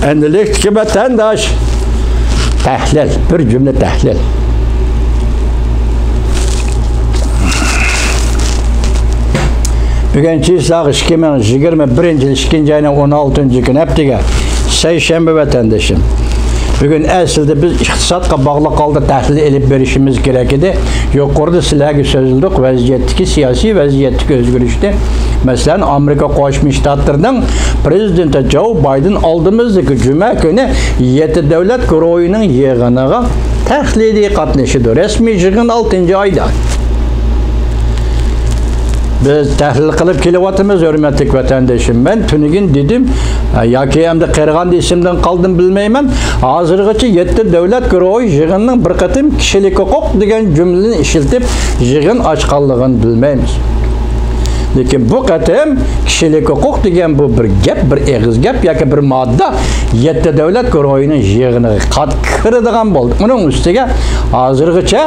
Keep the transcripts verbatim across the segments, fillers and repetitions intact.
ئەمدىلىكتىكى ۋەتەنداش، تەھلىل، بىر جۈملە تەھلىل. بۈگۈن چىسلاغ ئىككى مىڭ يىگىرمە بىرىنچى يىل ئىككىنچى ئاينىڭ ئون ئالتىنچى كۈنى، ھەپتىگە سەيشەنبە ۋەتەندىشىم. بۈگۈن ئەسلىدە بىز ئىقتىسادقا باغلىق ھالدا تەھلىل ئېلىپ بېرىشىمىز كېرەك ئىدى. يۇقىرىدا سىلەرگە سۆزلىدۇق ۋەزىيەتتىكى، سىياسىي ۋەزىيەتتىكى ئۆزگىرىشنى. مەسىلەن، ئامېرىكا قوشما شتاتلىرىنىڭ پرېزىدېنتى جو بايدېن ئالدىمىزدىكى جۈمە كۈنى يەتتە دۆلەت گۇرۇھىنىڭ يىغىنىغا تەھلىلىي قاتنىشىدۇ. رەسمىي يىغىن ئالتىنچى ئايدا. بىز تەھلىل قىلىپ كېلىۋاتىمىز، ھۆرمەتلىك ۋەتەندىشىم. مەن تۈنۈگۈن دېدىم، ياكى ئەمدى قېرىغاندا ئېسىمدىن قالدىم بىلمەيمەن. ھازىرغىچە يەتتە دۆلەت گۇرۇھى يىغىننىڭ بىر قېتىم كىشىلىك ھوقۇق دېگەن جۈملىنى ئىشلىتىپ يىغىن ئاچقانلىقىنى بىلمەيمىز. لېكىن بۇ قېتىم كىشىلىك ھوقۇق دېگەن بۇ بىر گەپ، بىر ئېغىز گەپ ياكى بىر ماددا يەتتە دۆلەت گۇرۇھىنىڭ يىغىنىغا قات-، كىرىدىغان بولدى. ئۇنىڭ ئۈستىگە ھازىرغىچە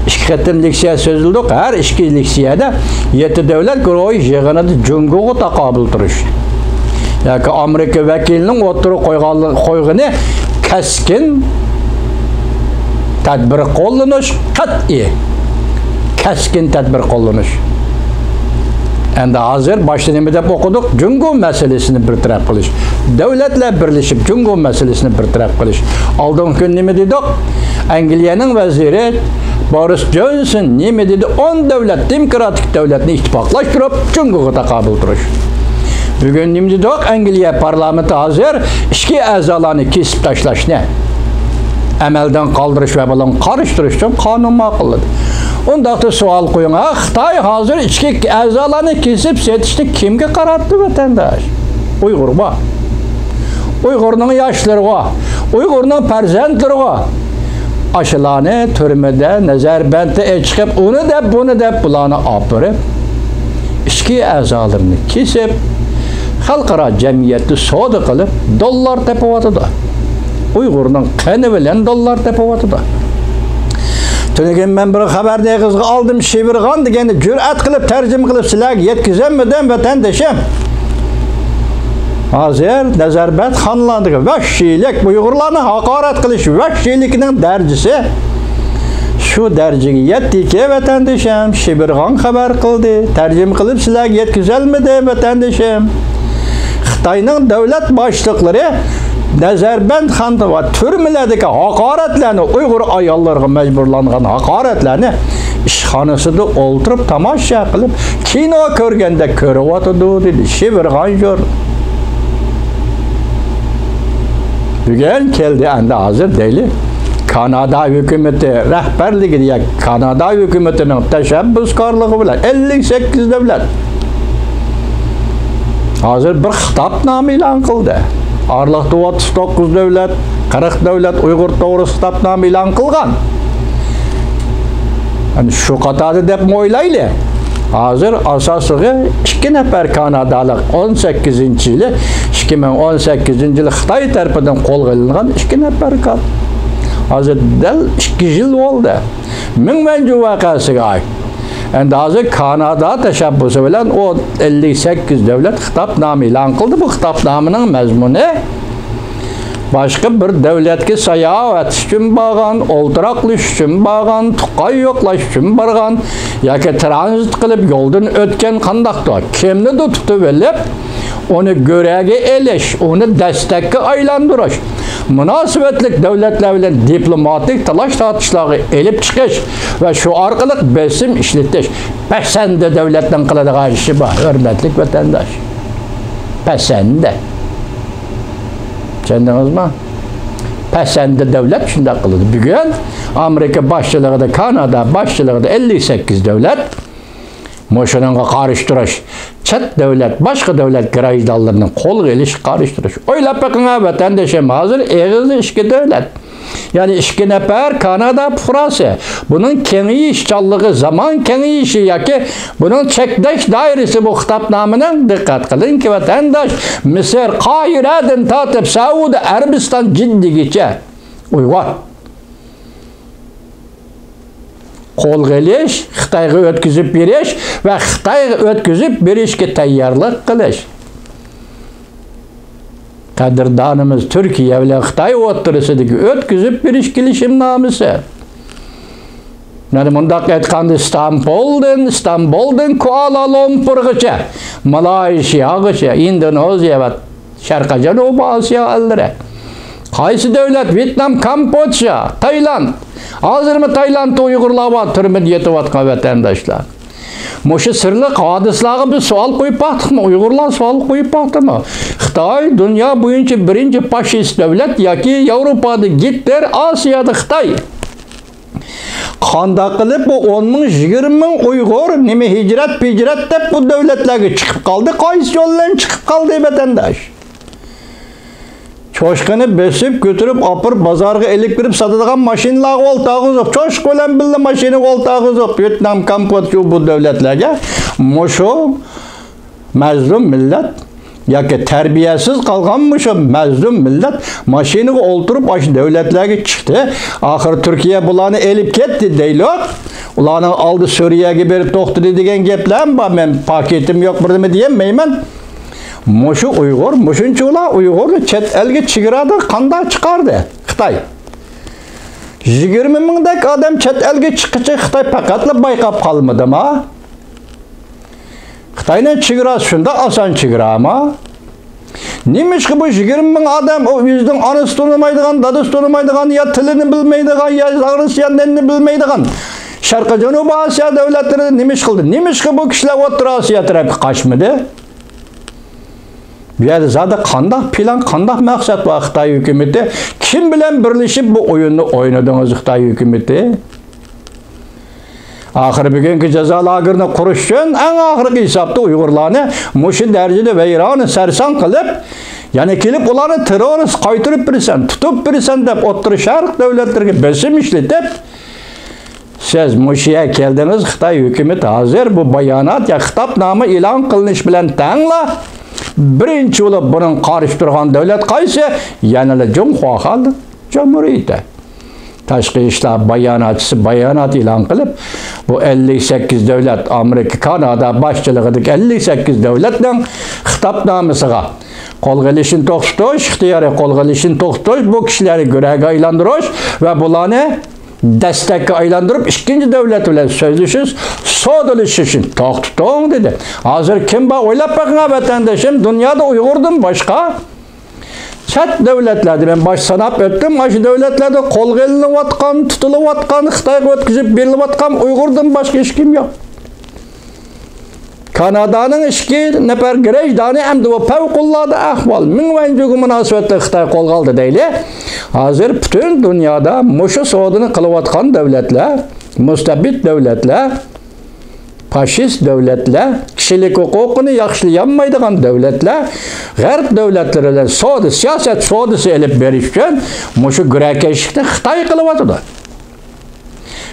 ئىككى قېتىم لېكسىيە سۆزلىدۇق. ھەر ئىككى لېكسىيەدە يەتتە دۆلەت گۇرۇھى يىغىنىدا جۇڭگوغا تاقابىل تۇرۇش ياكى ئامېرىكا ۋەكىلىنىڭ ئوتتۇرىغا قويغانلىقى، قويغىنى كەسكىن تەدبىر قوللىنىش، قەتئىي كەسكىن تەدبىر قوللىنىش. ئەمدى ھازىر باشتا نېمە دەپ ئوقۇدۇق؟ جۇڭگو مەسىلىسىنى بىر تەرەپ قىلىش. دۆلەتلەر بىرلىشىپ جۇڭگو مەسىلىسىنى بىر تەرەپ قىلىش. ئالدىنقى كۈنى نېمە دېدۇق؟ ئەنگلىيەنىڭ ۋەزىرى بورىس جونسون نېمە دېدى؟ ئون دۆلەت، دېموكراتىك دۆلەتنى ئىتتىپاقلاشتۇرۇپ جۇڭگوغا تاقابىل تۇرۇش. بۈگۈن نېمە دېدۇق؟ ئەنگلىيە پارلامېنتى ھازىر ئىچكى ئەزالارنى كېسىپ تاشلاشنى ئەمەلدىن قالدۇرۇش ۋە بۇلارغا قارشى تۇرۇش ئۈچۈن قانۇن ماقۇللىدى. ئۇنداقتا سوئال قويۇڭ، ھە، خىتاي ھازىر ئىچكى ئەزالارنى كېسىپ سېتىشنى كىمگە قاراتتى، ۋەتەنداش؟ ئۇيغۇرغا. ئۇيغۇرنىڭ ياشلىرىغا، ئۇيغۇرنىڭ پەرزەنتلىرىغا. ئاشۇلارنى تۈرمىدە، نەزەربەندتە ئېچىقىپ، ئۇنى دەپ، بۇنى دەپ، بۇلارنى ئاپىرىپ، ئىچكى ئەزالىرىنى كېسىپ، خەلقئارا جەمئىيەتتە سودا قىلىپ، دوللار تېپىۋاتىدۇ. ئۇيغۇرنىڭ قېنى بىلەن دوللار تېپىۋاتىدۇ. تۈنۈگۈن مەن بىر خەۋەرنى ئېغىزغا ئالدىم، شىۋىرغان دېگەننى جۈرئەت قىلىپ تەرجىمە قىلىپ سىلەرگە يەتكۈزەلمىدىم، ۋەتەندىشىم؟ ھازىر نەزەربەندخانىلاردىكى ۋەھشىيلىك، ئۇيغۇرلارنى ھاقارەت قىلىش ۋەھشىيلىكىنىڭ دەرىجىسى شۇ دەرىجىگە يەتتىكى، ۋەتەندىشىم، شىۋىرغان خەۋەر قىلدى. تەرجىمە قىلىپ سىلەرگە يەتكۈزەلمىدىم، ۋەتەندىشىم. خىتاينىڭ دۆلەت باشلىقلىرى نەزەربەندخان ۋە تۈرمىلەردىكى ھاقارەتلەرنى، ئۇيغۇر ئاياللىرىغا مەجبۇرلانغان ھاقارەتلەرنى ئىشخانىسىدا ئولتۇرۇپ تاماشا قىلىپ، كىنو كۆرگەندەك كۆرۈۋاتىدۇ، دېدى شىۋىرغان ژۇر. بۈگۈن كەلدى، ئەمدى ھازىر دەيلى، كانادا ھۆكۈمىتى رەھبەرلىكىدە، يا كانادا ھۆكۈمىتىنىڭ تەشەببۇسكارلىقى بىلەن ئەللىك سەككىز دۆلەت ھازىر بىر خىتابنامە ئېلان قىلدى. ئارىلىقتا ئوتتۇز توققۇز دۆلەت، قىرىق دۆلەت ئۇيغۇر توغرىسىدا خىتابنامە ئېلان قىلغان. يەنى شۇ قاتاردا دەپمۇ ئويلايلى. ھازىر ئاساسىغا ئىككى نەپەر كانادالىق ئون سەككىزىنچى يىلى، ئىككى مىڭ ئون سەككىزىنچى يىلى خىتاي تەرىپىدىن قولغا ئېلىنغان ئىككى نەپەر كان-، ھازىر دەل ئىككى يىل بولدى. مىڭ ۋەنجۇ ۋەقەسىگە ئائىت. ئەمدى ھازىر كانادا تەشەببۇسى بىلەن ئۇ ئەللىك سەككىز دۆلەت خىتابنامە ئېلان قىلدى. بۇ خىتابنامىنىڭ مەزمۇنى باشقا بىر دۆلەتكە ساياھەت ئۈچۈن بارغان، ئولتۇراقلىشىش ئۈچۈن بارغان، تۇغقان يوقلاش ئۈچۈن بارغان ياكى ترانزىت قىلىپ يولدىن ئۆتكەن قانداقتۇر كىمنىدۇر تۇتۇۋېلىپ، ئۇنى گۆرەگە ئېلىش، ئۇنى دەستەككە ئايلاندۇرۇش، مۇناسىۋەتلىك دۆلەتلەر بىلەن دىپلوماتىك تالاش-تارتىشلارغا ئېلىپ چىقىش ۋە شۇ ئارقىلىق بېسىم ئىشلىتىش پەسەندە دۆلەتنىڭ قىلىدىغان ئىشى بار، ھۆرمەتلىك ۋەتەنداش. پەسەندە. چۈشەندىڭىزمۇ؟ پەسەندە دۆلەت شۇنداق قىلىدۇ. بۈگۈن ئامېرىكا باشچىلىقىدا، كانادا باشچىلىقىدا ئەللىك سەككىز دۆلەت مۇشۇنىڭغا قارشى تۇرۇش، چەت دۆلەت، باشقا دۆلەت گراژدانلىرىنى قولغا ئېلىشقا قارشى تۇرۇش. ئويلاپ بېقىڭ، ھە، ۋەتەندىشىم، ھازىر ئېغىزدا ئىككى دۆلەت. يەنى ئىككى نەپەر كانادا پۇقراسى. بۇنىڭ كېڭىيىشچانلىقى، زامان كېڭىيىشى ياكى بۇنىڭ چەكداش دائىرىسى، بۇ خىتابنامىنىڭ، دىققەت قىلىڭكى، ۋەتەنداش، مىسىر، قاھىرەدىن تارتىپ سەئۇدى ئەرەبىستان، جىددىگىچە ئۇيغۇر. قولغا ئېلىش، خىتايغا ئۆتكۈزۈپ بېرىش ۋە خىتايغا ئۆتكۈزۈپ بېرىشكە تەييارلىق قىلىش. قەدىردانىمىز تۈركىيە بىلەن خىتاي ئوتتۇرىسىدىكى ئۆتكۈزۈپ بېرىش كېلىشىمنامىسى. يەنى مۇنداق ئېيتقاندا، ئىستانبۇلدىن، ئىستانبۇلدىن كۇئالا لۇمپۇرغىچە، مالايشىياغىچە، ئىندونېزىيە ۋە شەرقىي جەنۇبىي ئاسىيا ئەللىرى. قايسى دۆلەت؟ ۋيېتنام، كامبودژا، تايلاند. ھازىرمۇ تايلاندتا ئۇيغۇرلار بار، تۈرمىدە يېتىۋاتقان ۋەتەنداشلار. مۇشۇ سىرلىق ھادىسىلەرگە بىز سوئال قويۇپ باقتۇقمۇ؟ ئۇيغۇرلار سوئال قويۇپ باقتىمۇ؟ خىتاي دۇنيا بويىچە بىرىنچى فاشىست دۆلەت ياكى ياۋروپادا گىتلېر، ئاسىيادا خىتاي. قانداق قىلىپ بۇ ئون مىڭ، يىگىرمە مىڭ ئۇيغۇر نېمە ھىجرەت-پىجرەت دەپ بۇ دۆلەتلەرگە چىقىپ قالدى؟ قايسى يول بىلەن چىقىپ قالدى، ۋەتەنداش؟ چوشقىنى بېسىپ كۆتۈرۈپ ئاپىرىپ بازارغا ئېلىپ كىرىپ ساتىدىغان ماشىنىلارغا ئولتۇرغۇزۇپ، چوشقا بىلەن بىللە ماشىنىغا ئولتۇرغۇزۇپ، ۋيېتنام، كامبودژا، بۇ دۆلەتلەرگە مۇشۇ مەزلۇم مىللەت ياكى تەربىيەسىز قالغان مۇشۇ مەزلۇم مىللەت ماشىنىغا ئولتۇرۇپ ئاشۇ دۆلەتلەرگە چىقتى. ئاخىرى تۈركىيە بۇلارنى ئېلىپ كەتتى دەيلۇق. ئۇلارنىڭ ئالدى سۈرىيەگە بېرىپ توختىدى دېگەن گەپلەرمۇ بار. مەن پاكىتىم يوق، بىرنېمە دېيەلمەيمەن. مۇشۇ ئۇيغۇر، مۇشۇنچىلا ئۇيغۇرنى چەت ئەلگە چېگرادا قانداق چىقاردى خىتاي؟ يىگىرمە مىڭدەك ئادەم چەت ئەلگە چىققىچە خىتاي پەقەتلا بايقاپ قالمىدىما؟ خىتاينىڭ چېگراسى شۇنداق ئاسان چېگرامۇ؟ نېمىشقا بۇ يىگىرمە مىڭ ئادەم، ئۇ ئۆزىنىڭ ئانىسى تونۇمايدىغان، دادىسى تونۇمايدىغان، يا تىلىنى بىلمەيدىغان، يا ئىش ئاغرىسى، يا نەننى بىلمەيدىغان شەرقىي جەنۇبىي ئاسىيا دۆلەتلىرىدە نېمە ئىش قىلدى؟ نېمىشقا بۇ كىشىلەر ئوتتۇرا ئاسىيا تەرەپكە قاچمىدى؟ بۇ يەردە زادى قانداق پىلان، قانداق مەقسەت بار خىتاي ھۆكۈمىتى؟ كىم بىلەن بىرلىشىپ بۇ ئويۇننى ئوينىدىڭىز خىتاي ھۆكۈمىتى؟ ئاخىرى بۈگۈنكى جازا لاگېرىنى قۇرۇش ئۈچۈن ئەڭ ئاخىرقى ھېسابتا ئۇيغۇرلارنى مۇشۇ دەرىجىدە ۋەيرانە سەرسان قىلىپ، يەنە كېلىپ ئۇلارنى تېررورىست قايتۇرۇپ بېرىسەن، تۇتۇپ بېرىسەن دەپ ئوتتۇرا شەرق دۆلەتلىرىگە بېسىم ئىشلىتىپ، سىز مۇشۇ يەرگە كەلدىڭىز، خىتاي ھۆكۈمىتى ھازىر بۇ بايانات يا خىتابنامە ئېلان قىلىنىش بىلەن تەڭلا بىرىنچى بولۇپ بۇنىڭغا قارشى تۇرغان دۆلەت قايسى؟ يەنىلا جۇڭخۇا خەلق جۇمھۇرىيىتى. تاشقى ئىشلار باياناتچىسى بايانات ئېلان قىلىپ، بۇ ئەللىك سەككىز دۆلەت، ئامېرىكا، كانادا باشچىلىقىدىكى ئەللىك سەككىز دۆلەتنىڭ خىتابنامىسىغا قولغا ئېلىشنى توختىتىش، ئىختىيارىي قولغا ئېلىشنى توختىتىش، بۇ كىشىلەرنى گۆرەگە ئايلاندۇرۇش ۋە بۇلارنى دەستەككە ئايلاندۇرۇپ، ئىككىنچى دۆلەت بىلەن سۆزلىشىش، سودىلىشىشنى توختىتىڭ، دېدى. ھازىر كىم بار؟ ئويلاپ بېقىڭا، ۋەتەندىشىم، دۇنيادا ئۇيغۇردىن باشقا چەت دۆلەتلەردە، مەن باشتا ساناپ ئۆتتۈم، مانا شۇ دۆلەتلەردە قولغا ئېلىنىۋاتقان، تۇتۇلۇۋاتقان، خىتايغا ئۆتكۈزۈپ بېرىلىۋاتقان ئۇيغۇردىن باشقا ھېچكىم يوق. كانادانىڭ ئىككى نەپەر گىرەجدانى ئەمدى بۇ پەۋقۇلئاددە ئەھۋال، مىڭۋەنجۇگۇ مۇناسىۋەتلىك خىتاي قولغا ئالدى دەيلى. ھازىر پۈتۈن دۇنيادا مۇشۇ سودىنى قىلىۋاتقان دۆلەتلەر، مۇستەبىت دۆلەتلەر، پاشىست دۆلەتلەر، كىشىلىك ھوقۇقىنى ياخشىلىيالمايدىغان دۆلەتلەر، غەرب دۆلەتلىرى بىلەن سودا، سىياسەت سودىسى ئېلىپ بېرىش ئۈچۈن مۇشۇ گۈرەكەشلىكنى خىتاي قىلىۋاتىدۇ.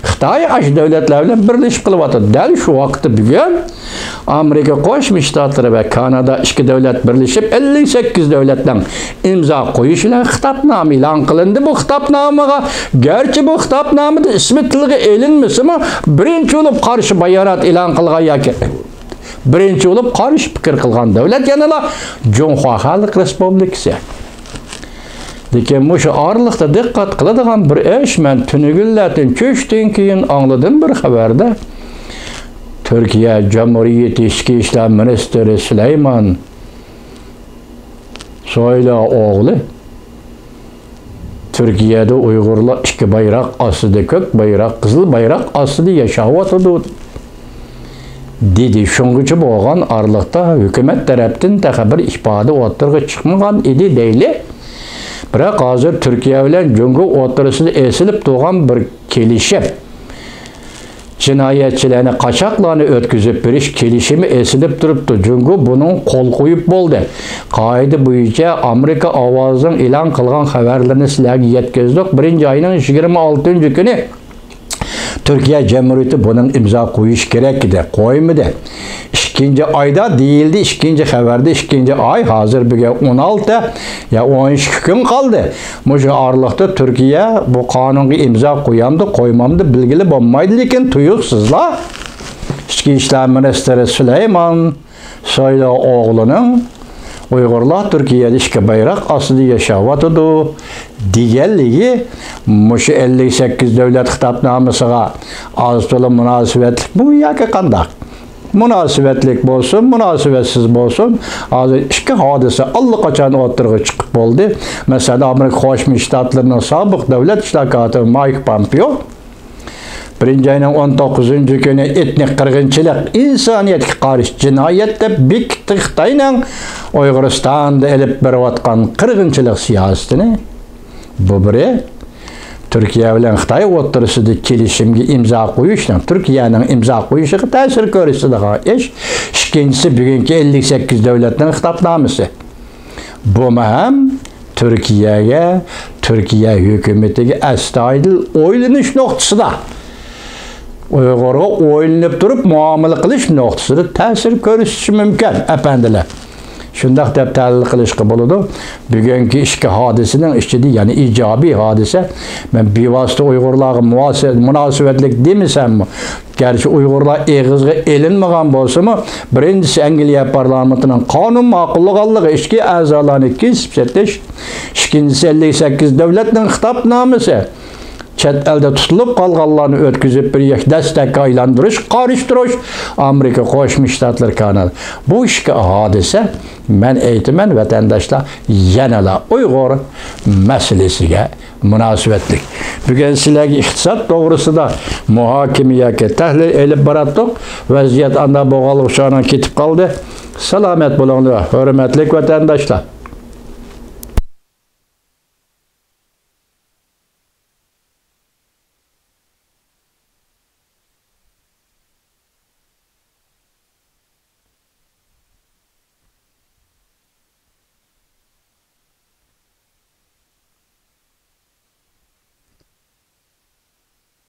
خىتاي ئاشۇ دۆلەتلەر بىلەن بىرلىشىپ قىلىۋاتىدۇ. دەل شۇ ۋاقىتتا بۈگۈن ئامېرىكا قوشما شتاتلىرى ۋە كانادا ئىككى دۆلەت بىرلىشىپ، ئەللىك سەككىز دۆلەتنىڭ ئىمزا قويۇشى بىلەن خىتابنامە ئېلان قىلىندى. بۇ خىتابنامىغا، گەرچە بۇ خىتابنامىدا ئىسمى تىلغا ئېلىنمىسىمۇ، بىرىنچى بولۇپ قارشى بايانات ئېلان قىلغان ياكى بىرىنچى بولۇپ قارشى پىكىر قىلغان دۆلەت يەنىلا جۇڭخۇا خەلق رېسپۇبلىكىسى. لېكىن مۇشۇ ئارىلىقتا دىققەت قىلىدىغان بىر ئىش، مەن تۈنۈگۈنلەردىن، چۈشتىن كېيىن ئاڭلىدىم بىر خەۋەردە، تۈركىيە جۇمھۇرىيىتى ئىچكى ئىشلار مىنىستىرى سۇلەيمان سويلۇ ئوغلى تۈركىيەدە ئۇيغۇرلار ئىككى بايراق ئاستىدا، كۆك بايراق، قىزىل بايراق ئاستىدا ياشاۋاتىدۇ، دېدى. شۇڭغىچە بولغان ئارىلىقتا ھۆكۈمەت تەرەپتىن تېخى بىر ئىپادە ئوتتۇرىغا چىقمىغان ئىدى دەيلى. بىراق ھازىر تۈركىيە بىلەن جۇڭگو ئوتتۇرىسىدا ئېسىلىپ تۇرغان بىر كېلىشىم، جىنايەتچىلەرنى، قاچاقلارنى ئۆتكۈزۈپ بېرىش كېلىشىمى ئېسىلىپ تۇرۇپتۇ. جۇڭگو بۇنىڭغا قول قويۇپ بولدى. قائىدە بويىچە ئامېرىكا ئاۋازىنىڭ ئېلان قىلغان خەۋەرلىرىنى سىلەرگە يەتكۈزدۇق. بىرىنچى ئاينىڭ يىگىرمە ئالتىنچى كۈنى تۈركىيە جۇمھۇرىيىتى بۇنىڭ ئىمزا قويۇش كېرەك ئىدى، قويمىدى. ئىككىنچى ئايدا دېيىلدى، ئىككىنچى خەۋەردە ئىككىنچى ئاي، ھازىر بۈگۈن ئون ئالتە يا ئون ئىككى كۈن قالدى. مۇشۇ ئارىلىقتا تۈركىيە بۇ قانۇنغا ئىمزا قويامدۇ، قويمامدۇ بىلگىلى بولمايدۇ، لېكىن تۇيۇقسىزلا ئىچكى ئىشلار مىنىستىرى سۇلەيمان سويلۇ ئوغلىنىڭ ئۇيغۇرلار تۈركىيەدە ئىككى بايراق ئاستىدا ياشاۋاتىدۇ دېگەنلىكى، مۇشۇ ئەللىك سەككىز دۆلەت خىتابنامىسىغا ئاز-تولا مۇناسىۋەتلىكمۇ ياكى قانداق؟ مۇناسىۋەتلىك بولسۇن، مۇناسىۋەتسىز بولسۇن، ھازىر ئىككى ھادىسە ئاللىقاچان ئوتتۇرىغا چىقىپ بولدى. مەسىلەن، ئامېرىكا قوشما شتاتلىرىنىڭ سابىق دۆلەت ئىشلار كاتىپى مايك پامپېئو بىرىنچى ئاينىڭ ئون توققۇزىنچى كۈنى ئېتنىك قىرغىنچىلىق، ئىنسانىيەتكە قارشى جىنايەت دەپ بېكىتتى خىتاينىڭ ئۇيغۇرىستاندا ئېلىپ بېرىۋاتقان قىرغىنچىلىق سىياسىتىنى. بۇ بىرى، تۈركىيە بىلەن خىتاي ئوتتۇرىسىدا كېلىشىمگە ئىمزا قويۇشنىڭ، تۈركىيەنىڭ ئىمزا قويۇشىغا تەسىر كۆرسىتىدىغان ئىش. ئىككىنچىسى، بۈگۈنكى ئەللىك سەككىز دۆلەتنىڭ خىتابنامىسى. بۇمۇ ھەم تۈركىيەگە، تۈركىيە ھۆكۈمىتىگە ئەستايىدىل ئويلىنىش نۇقتىسىدا، ئۇيغۇرغا ئويلىنىپ تۇرۇپ مۇئامىلە قىلىش نۇقتىسىدا تەسىر كۆرسىتىشى مۇمكىن، ئەپەندىلەر. شۇنداق دەپ تەھلىل قىلىشقا بولىدۇ. بۈگۈنكى ئىككى ھادىسىنىڭ ئىچىدە يەنە ئىجابىي ھادىسە، مەن بىۋاسىتە ئۇيغۇرلارغا مۇۋاسىۋەت-، مۇناسىۋەتلىك دېمىسەممۇ، گەرچە ئۇيغۇرلار ئېغىزغا ئېلىنمىغان بولسىمۇ، بىرىنچىسى ئەنگلىيە پارلامېنتىنىڭ قانۇن ماقۇللىغانلىقى، ئىچكى ئەزالارنى كېسىپ چېتىش، ئىككىنچىسى ئەللىك سەككىز دۆلەتنىڭ خىتابنامىسى، چەت ئەلدە تۇتۇلۇپ قالغانلارنى ئۆتكۈزۈپ بېرىش، دەستەككە ئايلاندۇرۇش، قارشى تۇرۇش، ئامېرىكا قوشما شتاتلىرى، كانادا. بۇ ئىككى ھادىسە، مەن ئېيتىمەن، ۋەتەنداشلار، يەنىلا ئۇيغۇر مەسىلىسىگە مۇناسىۋەتلىك. بۈگۈن سىلەرگە ئىقتىساد توغرىسىدا مۇھاكىمە ياكى تەھلىل ئېلىپ باراتتۇق. ۋەزىيەت ئانداق بولغانلىقى ئۈچۈن كېتىپ قالدى. سالامەت بولۇڭلار، ھۆرمەتلىك ۋەتەنداشلار.